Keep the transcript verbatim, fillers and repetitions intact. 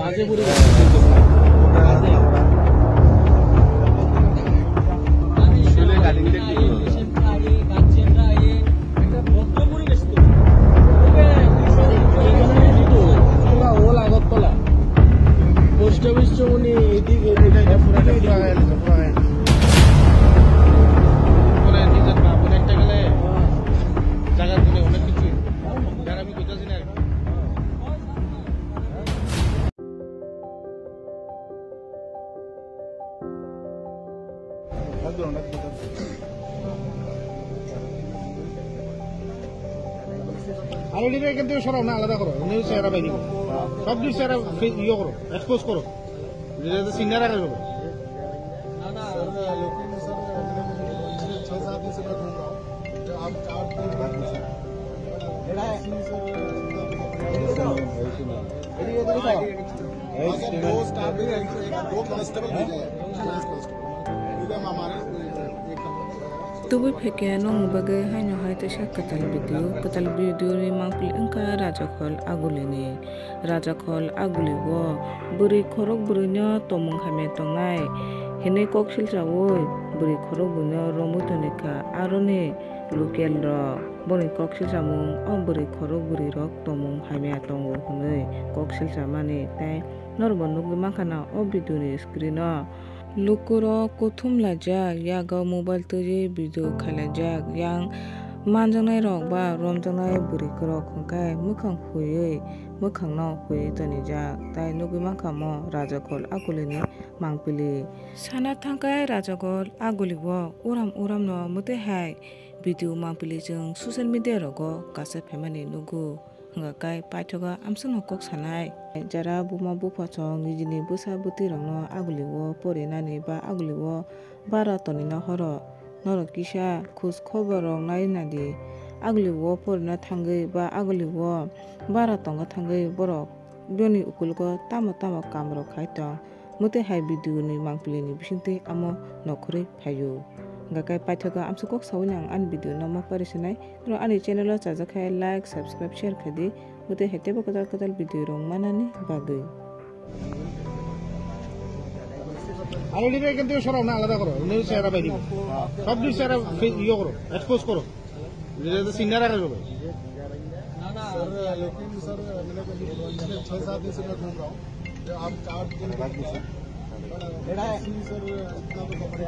All Agartala. Post office Chowmuhani, এদিক, এদিক। আরে, এটা এখান থেকে সরাও না, আলাদা করো। অন্য চেহারা বাইরে করো। সব কিছু চেহারা ফে-, ইয়ে করো, এক্সপোজ করো। এটা তো সিঙ্গার রাখা যাবে। Tubui phaikhe nokni bagwi haino hai teisa kwtal video, kwtal video ni mangpili wngkha Rajakhol Agulini. Rajakhol Aguli o bwrwi khorok bwrwino tongmung hamya tongnai hinwi kok silchaui bwrwi khorok bwrwino romwi tongwi kha. Aroni local rok boni kok silchamung o bwrwi khorok bwrwi rok tongmung hamya tongo hwnwi kok silchamani tei norokbo nugwi mankha na o video ni screen o. Lukurok kuthum laijak, yago mobile twiwi video khailaijak, yang manjaknairok ba romjaknai bwrwikrok hwnkhe mwkhang huiwi, mwkhangno huiwi tonijak, tai nugwi mankha mo Rajakhol Agulini mangpili. Sana thangkhe Rajakhol Aguli o uram uramno mwtwi hai video mangpili chwng social media rogo kacha phaimani nugo. Hwnkha khe paithago amsukno kok sanai. Jara buma buphasong nijini bwsa bwtwirokno Aguli o porinani ba Aguli o bara tonina horo norok kisa khoj khobor rok nai nadi. Aguli o porina thangwi ba Aguli o bara tongna thangwi borok bini ukulogo tamo tamo kam rok khai tong. Mwtwi hai video ni mangpili ni bisingtwi amo nokhorwi phaio. Hwnkha khe paithago amsuk kok saui ang ani video no ma pari sinai. Norok ani channel o chajak khe like, subscribe, share khaidi. Mwtwi hai teibo kwtal kwtal video rok manani bagwi. আরে, এটা এখান থেকে সরাও না, আলাদা করো। অন্য চেহারা বাইরে করো। সব কিছু চেহারা ফে-, ইয়ে করো, এক্সপোজ করো। এটা তো সিঙ্গার রাখা যাবে। सर, लेकिन सर, मैंने कभी पिछले छह सात दिन से मैं घूम रहा हूँ। आप चार दिन बाद भी सर, सर, इतना तो पकड़